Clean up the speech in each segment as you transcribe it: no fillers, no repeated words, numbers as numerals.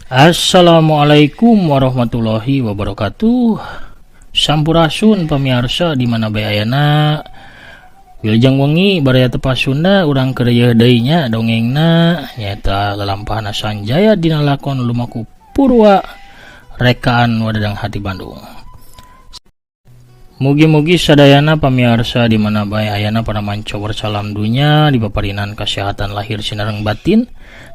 Assalamualaikum warahmatullahi wabarakatuh. Sampurasun pamiarsa di mana bae ayana. Wilujeng wengi baraya tepas Sunda urang keur yeuh deui nya dongengna nyaeta lalampahna Sanjaya dina lakon Lumaku Purwa rekaan Wadadang Hati Bandung. Mugi-mugi sadayana pamiarsa di mana bae ayana pada mancower salam dunya dipaparinan kesehatan lahir sinareng batin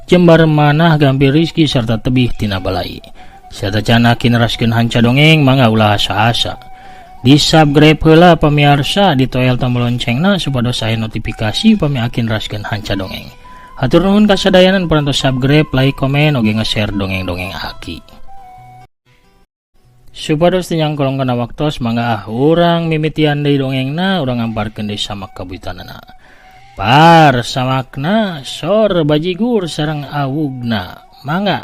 jembar manah gampil rizki serta tebih tina balai. Satacana kineraskeun hanca dongeng mangga ulah asa-asa. Di subscribe heula pamiarsa ditoel tombol loncengna supados aya notifikasi pami akin raskeun hanca dongeng. Hatur nuhun kasadayanan parantos subscribe, like, komen oge nge-share dongeng-dongeng aki. Supados teu nyangkolong kana waktos mangga ah urang mimitian deui dongengna urang ngamparkeun deui samak kabuyutanana. Par samakna sor bajigur sareng awugna mangga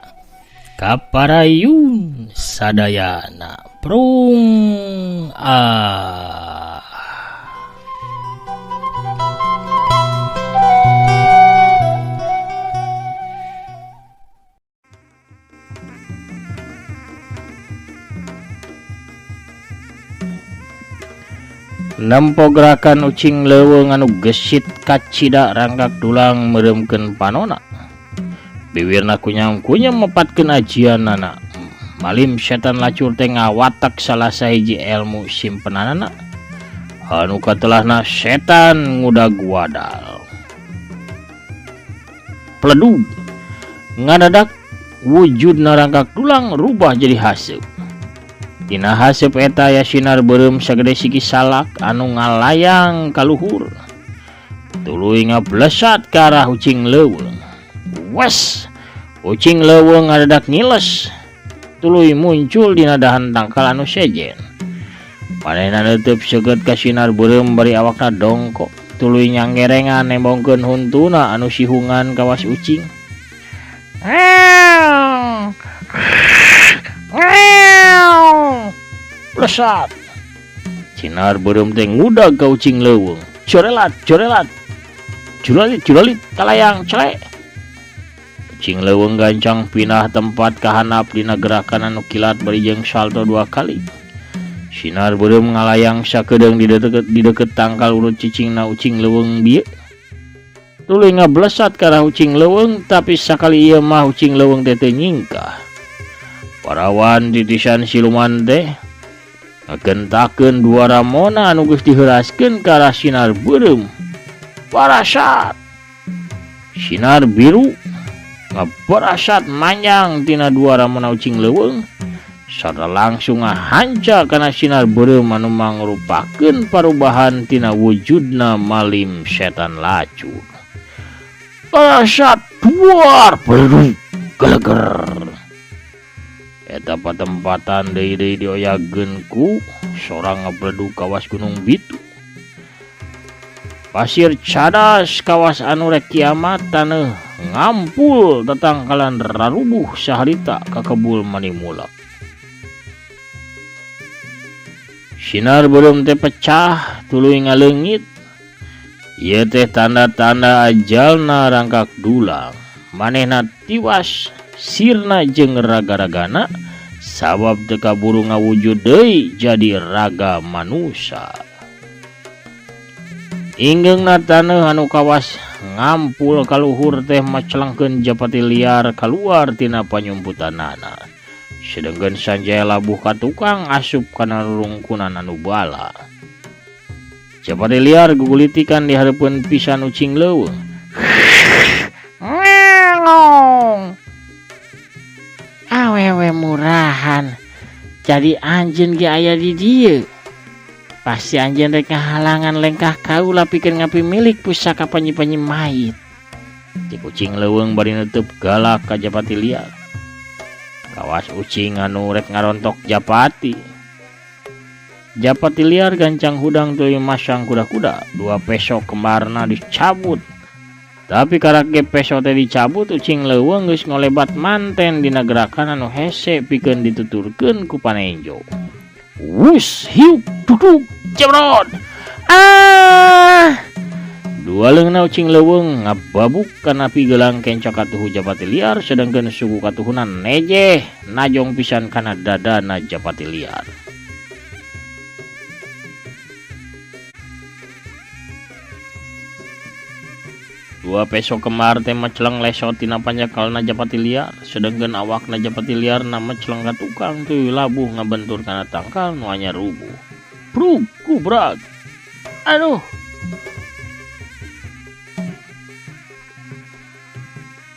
kaparayun sadayana prung ah. Nempo gerakan ucing leuweung anu gesit kacida rangkak dulang meureumkeun panona. Biwirna kunyam-kunyam mepatkeun ajianana. Malim setan lacur teh ngawatak salah sahiji ilmu simpenanana. Anu katelahna setan ngudag wadal. Pledug ngadadak wujudna rangkak dulang rubah jadi haseup. Dina haseup eta aya sinar beureum sagede siki salak anu ngalayang ka luhur. Tuluy ngablesat ka arah ucing leuweung. Wes, ucing leuweung ngadadak ngiles. Tuluy muncul dina dahan tangkal anu sejen. Manehna neuteub seukeut ka sinar beureum bari awakna dongkok. Tuluy nyanggerengan nembongkeun huntuna anu sihungan kawas ucing. Lesat. Sinar beureum teh ngudag ka ucing leuweung. Corelat, corelat. Juralit, juralit, kalayang celek. Ucing leuweung gancang pindah tempat ka handap dina gerakan anu kilat bari jeung salto 2 kali. Sinar beureum ngalayang sakedeung di deukeut tangkal urut cicingna ucing leuweung bieu. Tuluy ngablesat ka arah ucing leuweung tapi sakali ieu mah ucing leuweung teh teu nyingkah. Parawan titisan siluman teh ngagentakeun dua ramona anu geus diheuraskeun ka arah sinar beureum. Parasat. Sinar biru ngabarasat manjang tina dua ramona ucing leuweung sarta langsung ngahanca kana sinar beureum anu mangrupakeun parubahan tina wujudna malim setan lacur. Parasat duar beureum geleger. Eta patempatan deui-deui dioyageun ku sorang ngabledug kawas Gunung Bitu. Pasir cadas kawas anu rek kiamat taneuh ngampul tatangkalan rarubuh saharita kakebul manimulak. Sinar beureum teh pecah tuluy ngaleungit. Ieu teh tanda-tanda ajalna rangkak dulang. Manehna tiwas sirna jeung raga-ragana sabab teu kaburu ngawujud deui jadi raga manusa. Inggeungna taneuh anu kawas ngampul kaluhur teh macelengkeun japati liar kaluar tina panyumputanana. Sedengkeun Sanjaya labuh ka tukang asup kana rurungkunan anu bala. Japati liar gugulitikan di hareupeun pisan ucing leuweung. Awewe murahan. Jadi anjeun ge aya di dieu. Pasti anjeun rek ngahalangan lengkah kaula pikeun ngapimilik pusaka panyi-panyi mayit. Cek ucing leuweung bari neuteub galak ka japati liar. Kawas ucing anu rek ngarontok japati. Japati liar gancang hudang tuluy masang kuda-kuda. 2 peso kembarna dicabut. Tapi karak ge peso teh dicabut ucing leuweung geus ngolebat manten dina gerakan anu hese pikeun dituturkeun ku panenjo. Wus hiuk duduk jebrot. Ah! Dua leungeunna ucing leuweung ngababuk kana pigelang kenca katuhu Japati Liar sedangkeun suku katuhuna nejeh najong pisan kana dadana Japati Liar. Dua peso kemar teh meceleng lesot tina panjakalna Japati Liar sedangkeun awakna Japati Liar na meceleng ka tukang tuluy labuh ngabentur kana tangkal nu anyar rubuh. Brug kubrag. Aduh.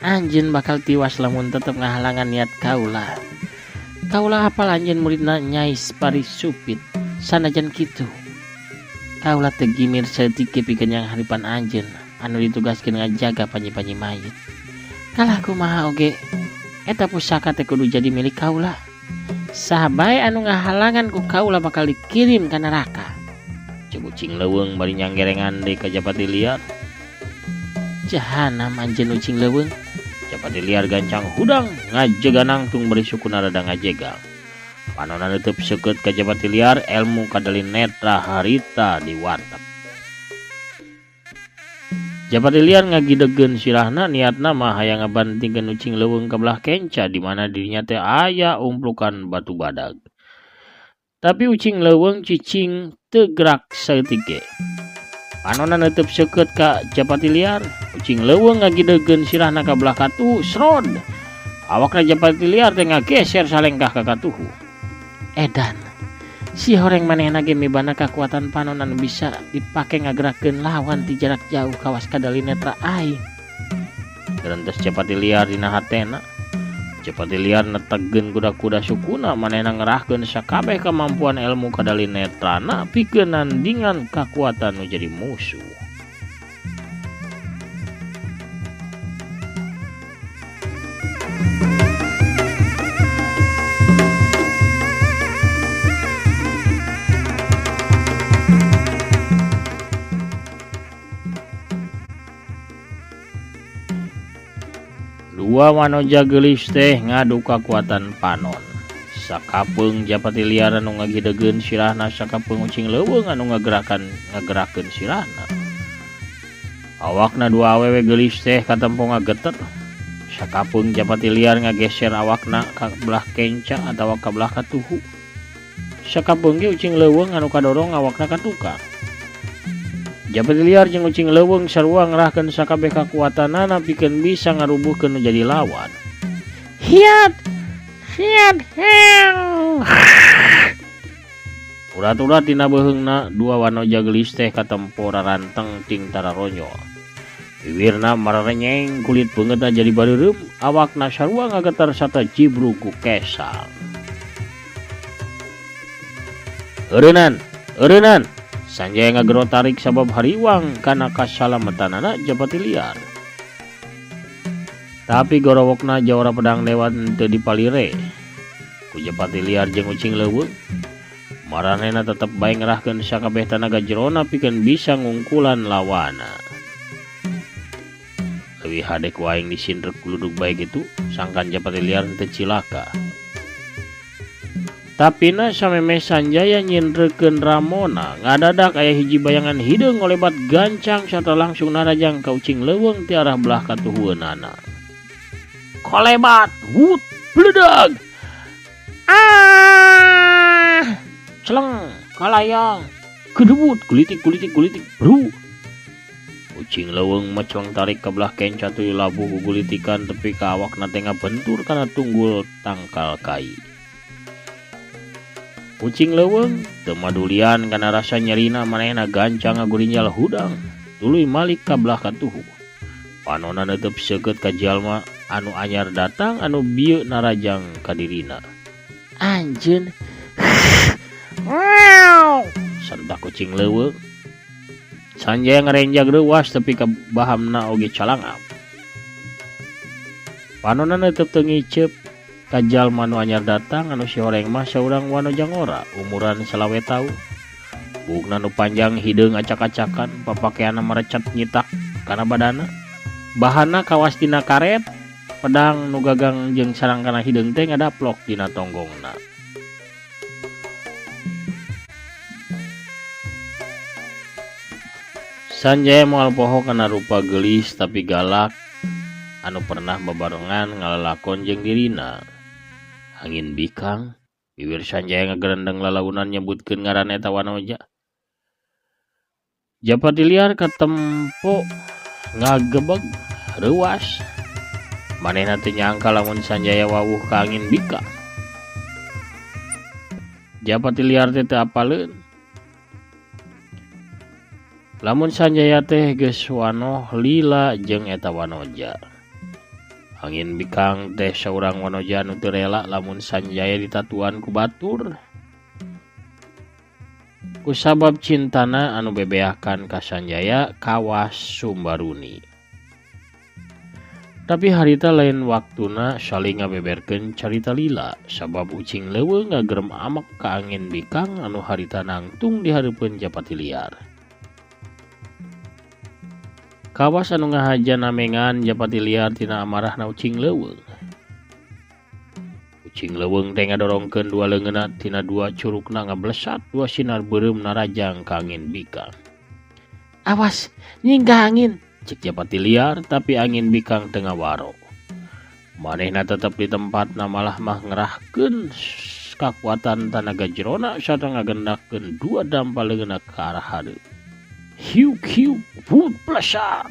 Anjeun bakal tiwas lamun tetep ngahalangan niat kaula. Kaula apal anjeun muridna Nyai Pari Supit sanajan kitu. Kaula teu gimir saeutik ge pikeun yang haripan anjeun anu ditugaskeun ngajaga panyi-panyi mayit. Kalah kumaha oge eta pusaka teh kudu jadi milik kaula. Saha bae anu ngahalangan ku kaula bakal dikirim ka neraka. Ceuk ucing leuweung bari nyanggerengan deui ka Japati Liar. Jahanam anjeun ucing leuweung. Japati Liar gancang hudang ngajegan nangtung bari sukuna rada ngajegang. Panonna neuteub seukeut ka Japati Liar elmu kadali netra harita di warteg. Japati Liar ngagidegeun sirahna niatna mah hayang ngabantingkeun ucing leuweung ka belah kenca di mana dirinya teh aya umplukan batu badag. Tapi ucing leuweung cicing teu gerak saeutik ge. Panonna neuteub seukeut ka Japati Liar, ucing leuweung ngagidegeun sirahna ka belah katuhu, srod. Awakna Japati Liar teh ngageser salengkah ka katuhu. Edan, si horeng manehna ge mibana kakuatan panon anu bisa dipake ngagerakeun lawan ti jarak jauh kawas kadali netra aing. Gerentes Japati Liar dina hatena. Japati Liar netegeun kuda-kuda sukuna manehna ngerahkeun sakabeh kemampuan ilmu kadali netrana pikeun nandingan kakuatan nu jadi musuh. Dua wanoja geulis teh ngadu kakuatan panon. Sakapeung Japati Liar anu ngagidegeun sirahna sakapeung ucing leuweung anu ngagerakeun sirahna. Awakna dua awewe geulis teh katempo ngageter. Sakapeung Japati Liar ngageser awakna ka belah kenca atawa ka belah katuhu. Sakapeung ge ucing leuweung anu kadorong awakna ka tukang. Japati Liar jeung ucing leuweung sarua ngerahkeun sakabeh kakuatanana pikeun bisa ngarubuhkeun nu jadi lawan. Hiat! Hiat! Heng! Urat-urat dina beuheungna dua wanoja geulis teh katempo raranteng ting tararonyol. Bibirna mararenyeng, kulit beungeutna jadi bareureum, awakna sarua ngagetar sarta jibrug ku kesang. Eureunnan, eureunnan. Sanjaya ngagero tarik sabab hariwang kana kasalamatanana Japati Liar. Tapi gorowokna jawara pedang lewat teu dipalire ku Japati Liar jeung ucing leuweung. Maranehna tetep bae ngerahkeun sakabeh tanaga jerona pikeun bisa ngungkulan lawana. Leuwih hade ku aing disindrek gludug bae kitu, sangkan Japati Liar teu cilaka. Tapina samemeh Sanjaya nyindrekeun Ramona, ngadadak aya hiji bayangan hideung ngolebat gancang sarta langsung narajang ka ucing leuweung ti arah belah katuhueunana. Kolebat, wut, bledag. Ah! Celeng, kalayang, gedebut, gulitik gulitik gulitik, bru. Ucing leuweung meceleng tarik ka belah kenca tuluy labuh gugulitikan tepi ka awakna teh ngabentur kana tunggul tangkal kai. Ucing leuweung teu madulian kana rasa nyerina manehna gancang ngagurinjal hudang tuluy malik ka belah katuhu. Panonna neuteub seukeut ka jalma anu anyar datang anu bieu narajang ka dirina. Anjeun. Sentak ucing leuweung. Sanjaya ngarenjag reuwas tepi ka bahamna oge calangap. Panonna neuteub teu ngiceup ka jalma nu anyar datang anu si horeng mah saurang wanoja ngora umuran 25 taun. Buukna nu panjang hideung acak-acakan, papakeanna merecet nyitak kana badana. Bahanna kawas tina karet, pedang nu gagang jeung sarangkana hideung teh ngadaplok dina tonggongna. Sanjaya moal poho kana rupa geulis tapi galak anu pernah babarengan ngalalakon jeung dirina. Angin bikang, bibir Sanjaya ngagerendeng lalaunan nyebutkeun ngaran eta wanoja. Japati liar katempo ngagebeg reuas. Manehna teu nyangka lamun Sanjaya wawuh ka angin bikang. Japati liar teh teu apaleun. Lamun Sanjaya teh geus wanoh lila jeung eta wanoja. Angin bikang teh saurang wanoja anu teu rela lamun Sanjaya ditatuan ku batur. Kusabab cintana anu bebeakan ka Sanjaya kawas Sumbaruni. Tapi harita lain waktuna saling ngabeberkeun carita lila sabab ucing leuweung ngagerem amek ka angin bikang anu harita nangtung di hareupeun Japati liar. Kawas anu ngahaja namengan Japati liar tina amarahna ucing leuweung. Ucing leuweung teh ngadorongkeun dua leungeunna tina dua curugna ngablesat dua sinar beureum narajang ka angin bikang. Awas, nyinggah angin, cek Japati liar, tapi angin bikang teu ngawaro. Manehna tetep di tempatna malah mah ngerahkeun kakuatan tanaga jerona sarta ngagendakeun dua dampa leungeunna ka arah hareup. Hiuk hiuk wut blesat.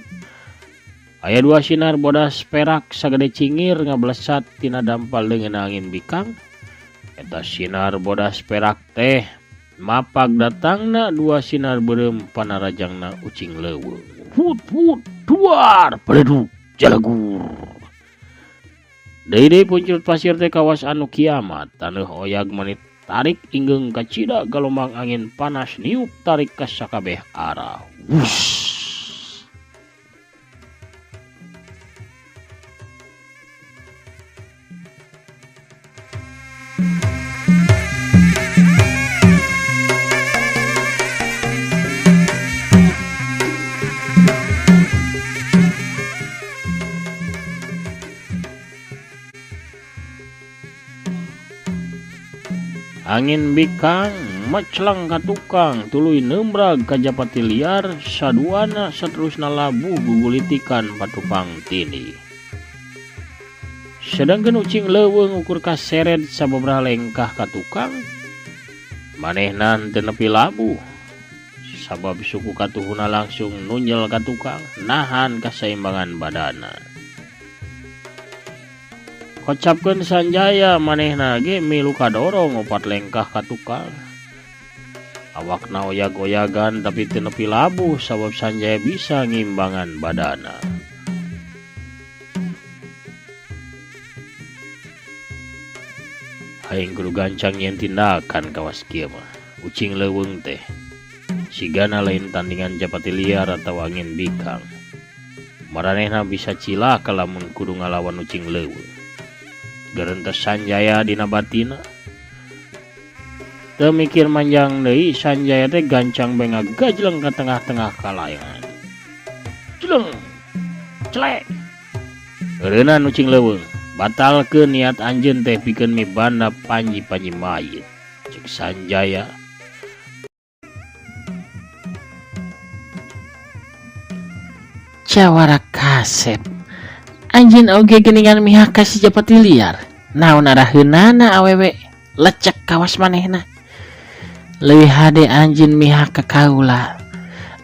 Aya dua sinar bodas perak sagede cingir ngablesat tina dampal leungeun angin bikang. Eta sinar bodas perak teh mapag datangna dua sinar beureum panarajangna ucing leuweung. Wut wut duar beledug jalagur. Deui-deui puncur pasir teh kawas anu kiamat, taneuh oyag menit tarik inggeung kacida galombang angin panas niup tarik ka sakabeh arah. Wush. Angin bikang meclang ka tukang tuluy nembrag ka Japati liar saduana saterusna labuh gugulitikan patupang tini. Sedangkeun ucing leuweung ukur kaseret sababaraha lengkah ka tukang, manehna teu nepi labuh sabab suku katuhuna langsung nunjel ka tukang nahan kasaimbangan badana. Kocapkeun Sanjaya manehna ge milu kadorong opat lengkah ka tukang. Awakna oyag-oyagan tapi teu nepi labuh sabab Sanjaya bisa ngimbangan badana. Aing kudu gancang yen tindakan kawas kieu mah. Ucing leuweung teh sigana lain tandingan Japati liar atawa angin bikang. Maranehna bisa cilaka lamun kudu ngalawan ucing leuweung. Gerentes Sanjaya dina batina. Teu mikir manjang deui Sanjaya teh gancang bae ngagajleng ka tengah-tengah kalayangan. Jleng. Celek. Eureunnan ucing leuweung, batalkeun niat anjeun teh pikeun mibanda panji-panji mayit. Cek Sanjaya. Jawara kasep. Anjeun oge geuningan mihak ka si Japati liar. Naon araheunana awewe lecek kawas manehna. Leuwih hade anjeun mihak ka kaula.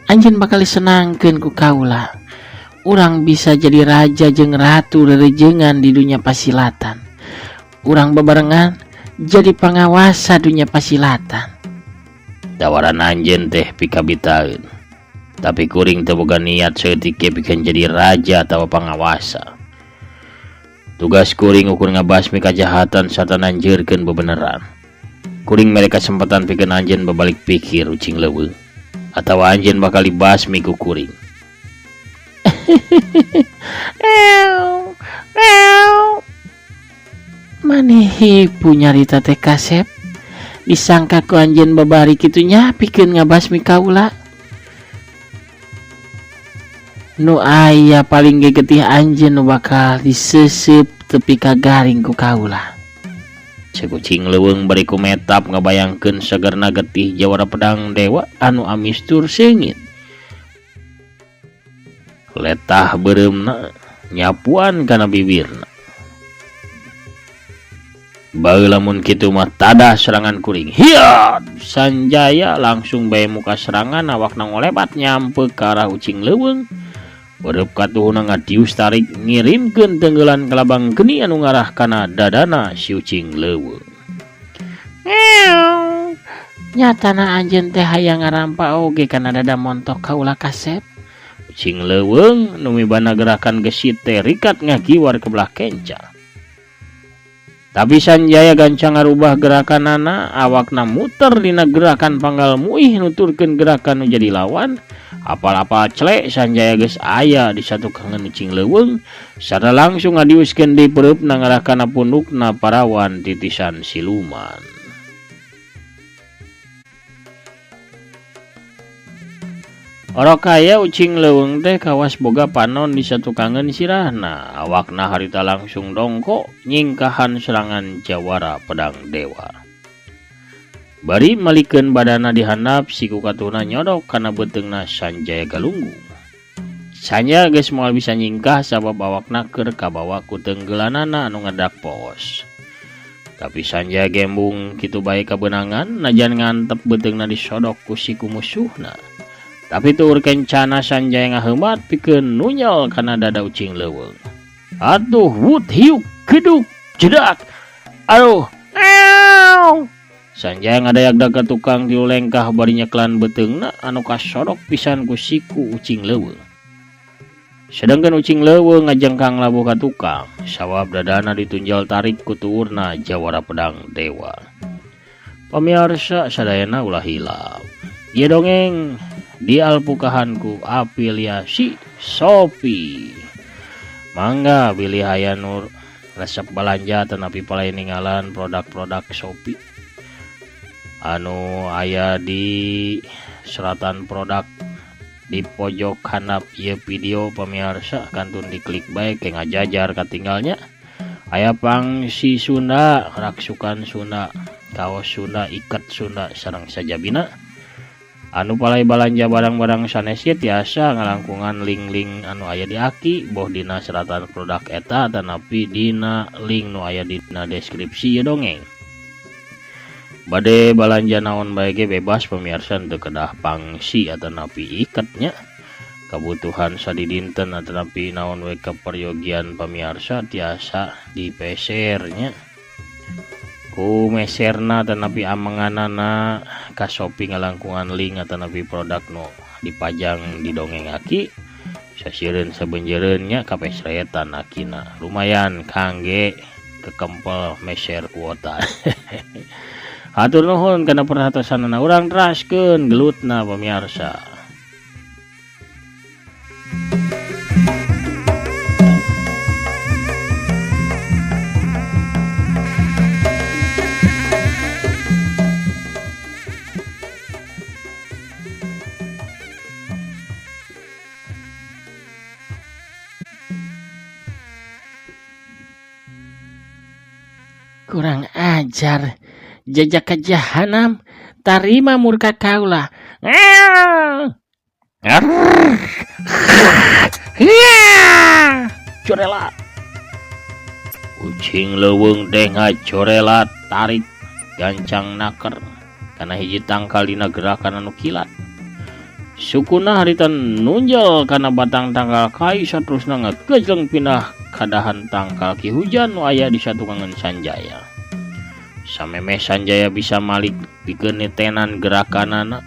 Anjeun bakal disenangkeun ku kaula. Urang bisa jadi raja jeung ratu rerejengan di dunia pasilatan. Urang bebarengan jadi pangawasa dunia pasilatan. Tawaran anjeun teh pikabitaeun. Tapi kuring teu boga niat saeutik ge pikeun jadi raja atawa pangawasa. Tugas kuring ukur ngabasmi kajahatan sarta nanjeurkeun bebeneran. Kuring mere kasempatan pikeun anjeun babalik pikir ucing leuweung atawa anjeun bakal dibasmi ku kuring. Maneh hipu nyarita teh kasep. Disangka ku anjeun babari kitu nya pikeun ngabasmi kaula. Nu aya paling gegetih anjeun nu bakal diseuseub tepi ka garing ku kaula. Cek ucing leuweung bari kumetap ngabayangkeun sagerna getih jawara pedang dewa anu amis tur seungit. Letah beureumna nyapuan kana bibirna. Bae lamun kitu mah tadah serangan kuring. Hiat! Sanjaya langsung bae muka serangan awakna ngolebat nyampe ka arah ucing leuweung. Beureum katuhuna ngadius tarik ngirimkeun tenggelan kalabang geni anu ngarah kana dadana si ucing leuweung. Meow. Nyatana anjeun teh hayang ngarampa oge kana dada montok kaula kasep. Ucing leuweung nu mibana gerakan gesit teh rikat ngagiwar ke belah kenca. Tapi Sanjaya gancang ngarubah gerakanana, awakna muter dina gerakan panggal muih nuturkeun gerakan nu jadi lawan. Apal-apal celek Sanjaya geus aya di satukangan ucing leuweung, sarta langsung ngadiuskeun deui peureupna ngarah kana pundukna parawan titisan siluman. Orok kaya ucing leuweung teh kawas boga panon di satukangeun sirahna, awakna harita langsung dongko nyingkahan serangan jawara pedang dewa. Bari malikeun badana di handap siku katuhna nyodok kana beuteungna Sanjaya Galunggung. Sanjaya geus moal bisa nyingkah sabab awakna keur kabawa ku tenggelanana anu ngedak poos. Tapi Sanjaya gembung kitu bae kabeunangan najan ngantep beuteungna disodok ku siku musuhna. Tapi tuur kencana Sanjaya ngaheumat pikeun nunyel kana dada ucing leuweung. Atuh wut hiuk geduk jedak. Aduh. Meow. Sanjaya ngadayak ka tukang tilu lengkah bari nyeklan beuteungna anu kasodok pisan ku siku ucing leuweung. Sedangkan ucing leuweung ngajengkang labuh ka tukang, sawab dadana ditunjal tarik ku tuurna jawara pedang dewa. Pamiarsa sadayana ulah hilap. Ieu dongeng di alpukahanku afiliasi Shopee. Mangga bilih aya nu resep balanja tetapi palai ninggalan produk-produk Shopee anu aya di seratan produk di pojok handap ieu video pemirsa kantun diklik bae ke ngajajar katinggalnya. Aya pangsi Sunda, raksukan Sunda, kaos Sunda, ikat Sunda sareng sajabina. Anu palai balanja barang-barang sanes ge tiasa ngalangkungan link-link anu aya di aki boh dina seratan produk eta tanapi dina link nu aya dina deskripsi ieu dongeng. Bade balanja naon bae ge bebas pemirsa teu kedah pangsi atanapi iketnya. Kabutuhan sadidinten atanapi naon we keperyogian pemirsa tiasa dipesernya. Ku meserna tanapi amenganana ka Shopee ngalangkungan link atanapi produk nu dipajang di dongeng aki sasieureun sabenjeureun nya kapesretan akina lumayan kangge kekempel meser kuota. Hatur nuhun kana perhatosanana, urang teraskeun gelutna pemirsa. Kurang ajar, jejak ke jahanam, tarima murka kaulah. Corelat. Ucing leuweung teh ngacorelat tarik gancang naker kana hiji tangkal dina gerakan anu kilat. Sukuna harita nunjel kana batang tangkal kai saterusna ngagejleng pindah kadahan tangkal ki hujan nu aya di satukangan Sanjaya. Samemeh Sanjaya bisa malik pikeun nitenan gerakanana.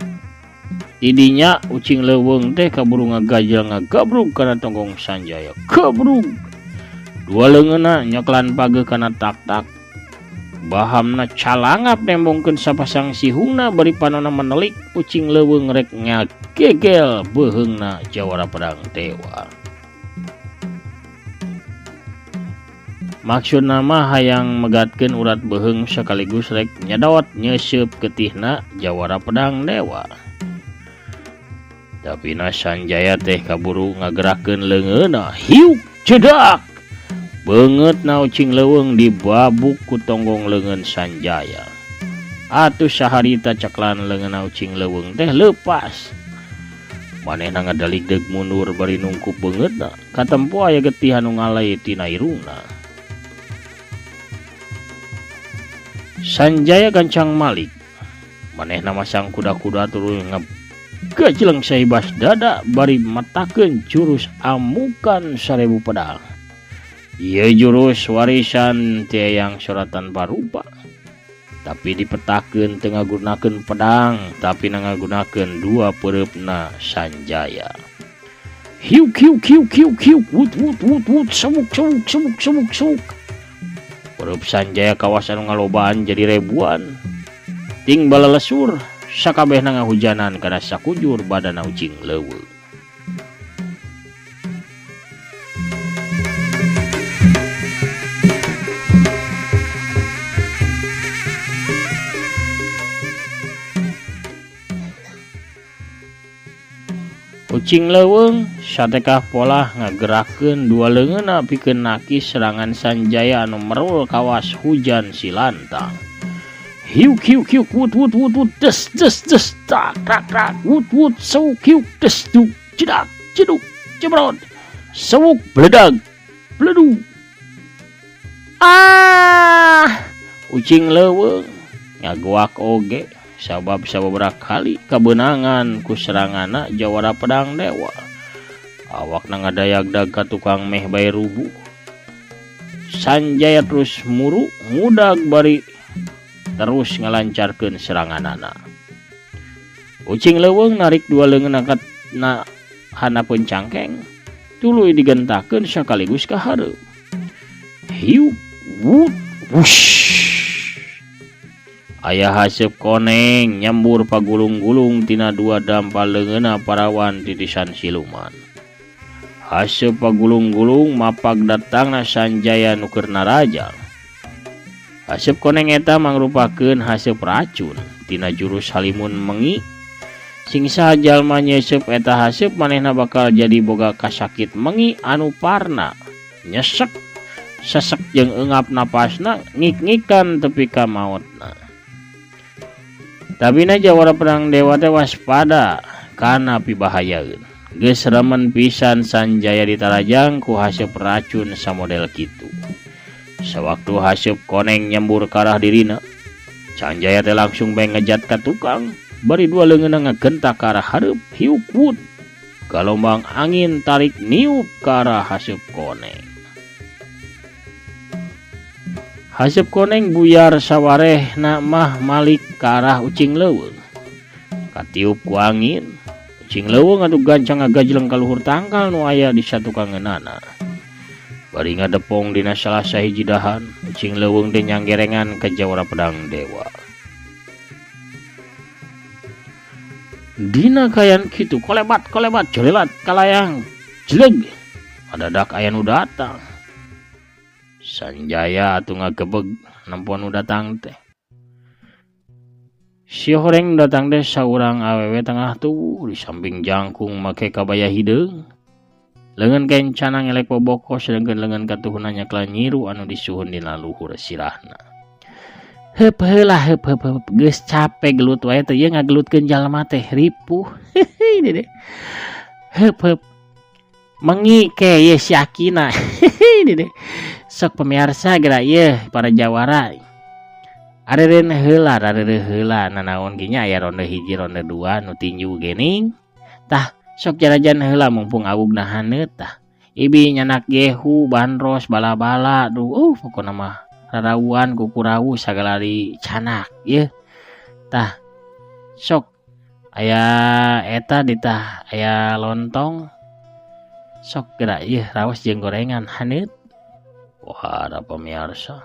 Didinya ucing leuweung teh kaburu ngagajel ngagabrug kana tonggong Sanjaya. Gabrug. Dua leungeunna nyeklan pageuh kana tak-tak. Bahamna calangap nembongkeun sapasang sihungna bari panona menelik ucing leuweung rek ngagegel beuheungna jawara pedang dewa. Maksudna mah hayang megatkeun urat beuheung sekaligus rek nyedot nyeuseup getihna jawara pedang dewa. Tapi na Sanjaya teh kaburu ngagerakeun leungeunna, hiuk cedak. Beungeutna ucing leuweung dibabuk ku tonggong leungeun Sanjaya. Atuh saharita ceklan leungeunna ucing leuweung teh leupas. Manehna ngadaligdeg mundur bari nungkup beungeutna katempo aya getih anu ngalai tina irungna. Sanjaya gancang malik. Manehna masang kuda-kuda tuluy ngagajleng saibas dada bari matakeun jurus amukan 1000 pedang. Ieu jurus warisan ti Eyang Sora Tanpa Rupa. Tapi dipetakeun teu ngagunakeun pedang, tapi ngagunakeun dua peureupna Sanjaya. Hiuk hiuk hiuk hiuk hiuk wut wut wut wut sewuk sewuk sewuk sewuk sewuk. Peureub Sanjaya kawas anu ngalobaan jadi ribuan. Ting balalesur sakabehna ngahujanan kana sakujur badana ucing leuweung. Ucing leuweung satekah polah ngagerakeun dua leungeunna pikeun nakis serangan Sanjaya anu merul kawas hujan silantang. Hiuk hiuk hiuk wut wut wut wut des des des tak tak tak wut wut sewuk hiuk des duk jedak jeduk jebrot sewuk bledag bledu. Ah, ucing leuweung ngagoak oge sabab sababaraha kali kabeunangan ku seranganna jawara pedang dewa. Awakna ngadayagdag ka tukang meh bae rubuh. Sanjaya terus muru ngudag bari terus ngalancarkeun seranganana. Ucing leuweung narik dua leungeunna na handapeun cangkeng, tuluy digentakeun sakaligus ka hareup. Hiuk wut wush. Aya haseup koneng nyambur pagulung-gulung tina dua dampal leungeunna parawan titisan siluman. Haseup pagulung-gulung mapag datangna Sanjaya nu keur naraja. Haseup koneng eta mangrupakeun haseup racun tina jurus Halimun Mengi. Sing saha jalma nyeuseub eta haseup manehna bakal jadi boga kasakit mengi anu parna, nyesek, sesek jeung eungap napasna, ngik-ngikan tepi ka maotna. Tabina jawara pedang dewa teh waspada kana pibahayaeun. Geus remen pisan Sanjaya ditarajang ku haseup racun samodel kitu. Sawaktu haseup koneng nyembur ka arah dirina, Sanjaya teh langsung bae ngejat ka tukang, bari dua leungeunna ngagentak ka arah hareup hiuk wut. Galombang angin tarik niup ka arah haseup koneng. Haseup koneng buyar sawarehna mah malik ka arah ucing leuweung. Katiup ku angin, ucing leuweung atuh gancang ngagajleng ka luhur tangkal nu aya di satukangeunana. Bari ngadepong dina salah sahiji dahan, ucing leuweung teh nyanggerengan ka jawara pedang dewa. Dina kayan kitu kolebat kolebat jolelat kalayang jeleg adadak aya nu datang. Sanjaya atuh ngagebeg nempo nu datang teh. Si horeng datang teh saurang awewe tengah tubuh di samping jangkung make kabaya hideung. Leungeun kencana ngelek boboko sedengkeun leungeun katuhuna nyakla nyiru anu disuhun dina luhur sirahna. Heup heula heup heup heup geus cape gelut wae teh ieu ngagelutkeun jalma teh ripuh. Hehe dede. Heup heup. Mengi ke ye si Akina. Hehe dede. Sok pemirsa geura ieu para jawara. Areureun heula rareureun heula nanaon ge nya aya ronde hiji ronde dua nu tinju geuning. Tah sok jarajan heula mumpung awugna haneut tah. Ibi nyanak gehu bandros bala-bala duh pokona mah rarauan kukurawu sagala dicanak ieu. Tah sok aya eta ditah aya lontong. Sok geura ieu raos jeung gorengan haneut. Wah, pemirsa.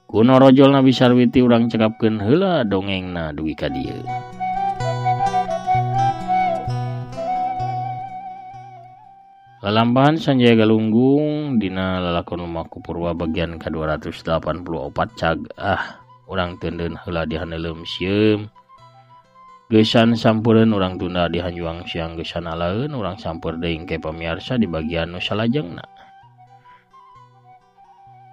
Kuno rojol Nabi Sarwiti urang cekapkeun heula dongengna dugi ka dieu. Lalampahan Sanjaya Galunggung dina lalakon Lumaku Purwa bagian ka-284 cag ah urang teundeun heula di haneuleum sieum. Geusan sampureun urang tunda di hanjuang siang geusan alaeun urang sampeur deui ke pamiarsa di bagian nu salajengna.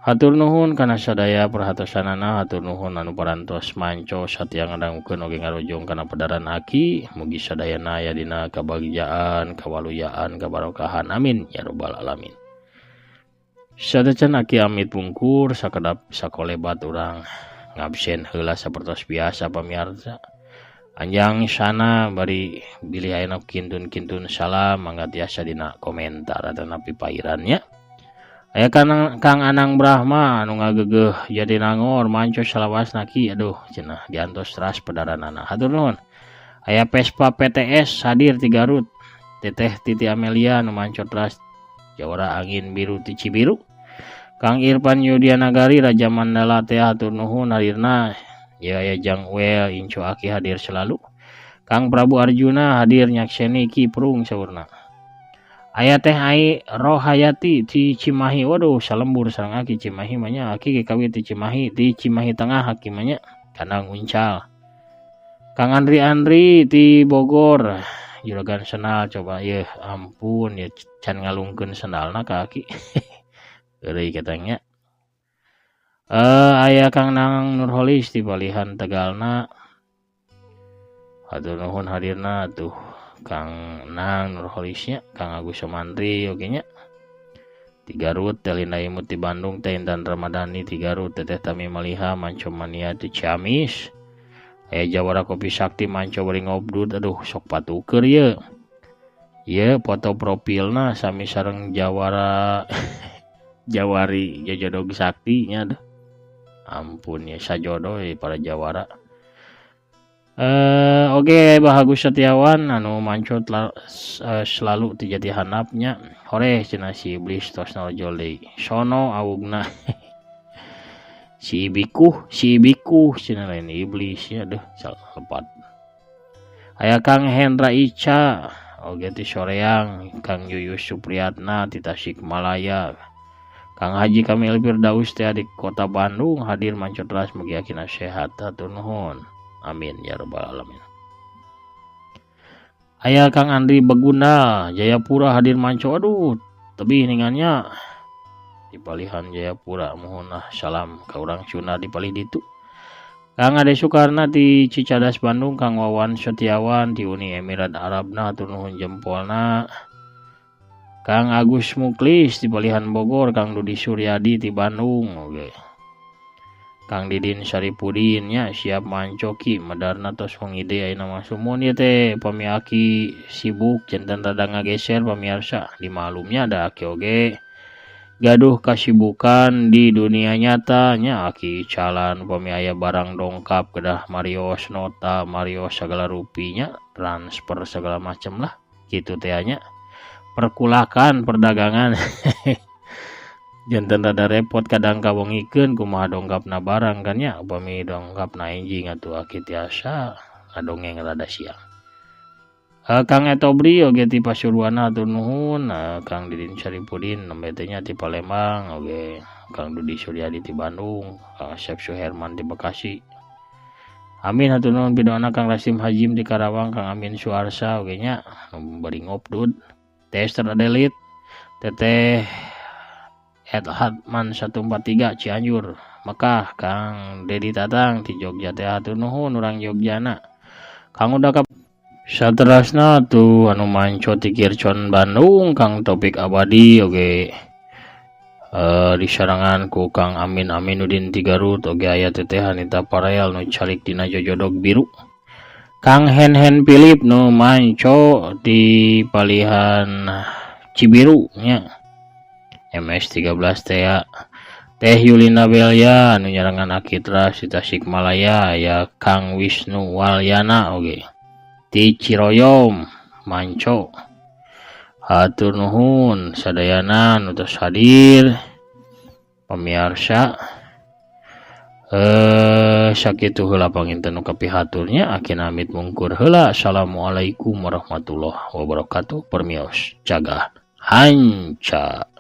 Hatur nuhun kana sadaya perhatosanana, hatur nuhun anu parantos manco satia ngadangukeun oge ngarojong kana pedaran aki. Mugi sadayana aya dina kabagjaan, kawaluyaan, kabarokahan, amin ya robbal alamin. Satacan aki amit pungkur sakedap sakolebat urang ngabsen heula sapertos biasa pamiarsa. Anjang sana bari bilih aya kintun-kintun salam mangga tiasa dina komentar atanapi pairannya. Aya Kang Anang Brahma anu ngagegeh Jatinangor manco salawasna ki, aduh cenah diantos teras pedaranana, hatur nuhun. Aya Vespa PTS hadir ti Garut, Teteh Titi Amelia anu manco teras Jawara Angin Biru ti Cibiru. Kang Irfan Yudianagari Raja Mandala teh hatur nuhun hadirna. Ya aya Jang Well Inco Aki hadir selalu. Kang Prabu Arjuna hadir nyakseni ki prung saurna. Aya Teh Ai Rohayati ti Cimahi, waduh salembur sareng aki Cimahi mah nya, aki ge kawit ti Cimahi, ti Cimahi Tengah aki mah nya, kandang uncal. Kang Andri Andri ti Bogor, juragan sendal coba yeuh ampun ya can ngalungkeun sendalna ka aki. Eureui katanya. Aya Kang Nang Nurholis di Palihan Tegalna. Hatur nuhun hadirna tuh Kang Nang Nurholisnya, Kang Agus Somantri oge nya. Ti Garut, Teh Linda Imut ti Bandung, Teh Intan Ramadhani ti Garut, Teteh Tami Maliha Manco Mania ti Ciamis. Aya Jawara Kopi Sakti manco bari ngobdud, aduh sok patuker ye. Ye foto profilna sami sareng Jawara Jawari jajodog sakti nya aduh. Ampun ya sajodo ya para jawara. Oke, Bahagus Setiawan anu manco selalu ti jati handapnya. Hore cenah si iblis tos nojol deui. Sono awugna. Si ibikuh cenah lain iblis ya aduh salah lepat. Aya Kang Hendra Ica oge ti Soreang, Kang Yuyus Supriyatna ti Tasikmalaya. Kang Haji Kamil Firdaus teh di Kota Bandung hadir manco teras mugi akina sehat hatur nuhun. Amin ya rabbal alamin. Aya Kang Andri Begunda Jayapura hadir manco, aduh tebih ningannya di Palihan Jayapura, mohon ah salam ka urang Sunda di palih ditu. Kang Ade Sukarna di Cicadas Bandung, Kang Wawan Setiawan di Uni Emirat Arabna hatur nuhun jempolna. Kang Agus Muklis di Palihan Bogor, Kang Dudi Suryadi di Bandung oge. Kang Didin Saripudin nya siap mancoki madarna tos wong ide ayeuna mah sumun ieu teh pami aki sibuk janten rada ngageser pamiarsa, dimaklumnya da aki oge gaduh kasibukan di dunia nyata nya, aki calan pami aya barang dongkap kedah marios nota marios segala rupinya transfer segala macam lah kitu teh nya, perkulakan perdagangan. Janten rada repot kadang kawengikeun kumaha dongkapna barang kan nya, upami dongkapna enjing atuh aki tiasa ngadongeng rada siang. Kang Etobri oge ti Pasuruan hatur nuhun, Kang Didin Saripudin nembe teh nya ti Palembang oge, Kang Dudi Suryadi ti Bandung, Kang Asep Suherman ti Bekasi. Amin hatur nuhun pidoana Kang Rasim Hajim ti Karawang, Kang Amin Suarsa oge nya bari ngopdud. Tester Adelit, Teteh Ed Hatman 143 Cianjur, Mekah, Kang Dedi Tatang ti Jogja teh hatur nuhun urang Jogjana. Kang Uda saterasna tuh anu manco ti Kircon Bandung, Kang Topik Abadi oge disarangan ku Kang Amin Aminudin ti Garut oge aya Teteh Anita Parel nu calik dina jojodog biru. Kang Hen Philip nu manco di Palihan Cibiru nya MS13 teh Teh Yulina Belia nu nyarangan Akitra di Tasikmalaya, ya Kang Wisnu Walyana oge ti Ciroyom manco. Hatur nuhun sadayana nu tos hadir pamiarsa. Sakitu heula panginten nu kapihaturnya, aki amit mungkur heula. Assalamualaikum warahmatullahi wabarakatuh. Permios cagah hanca.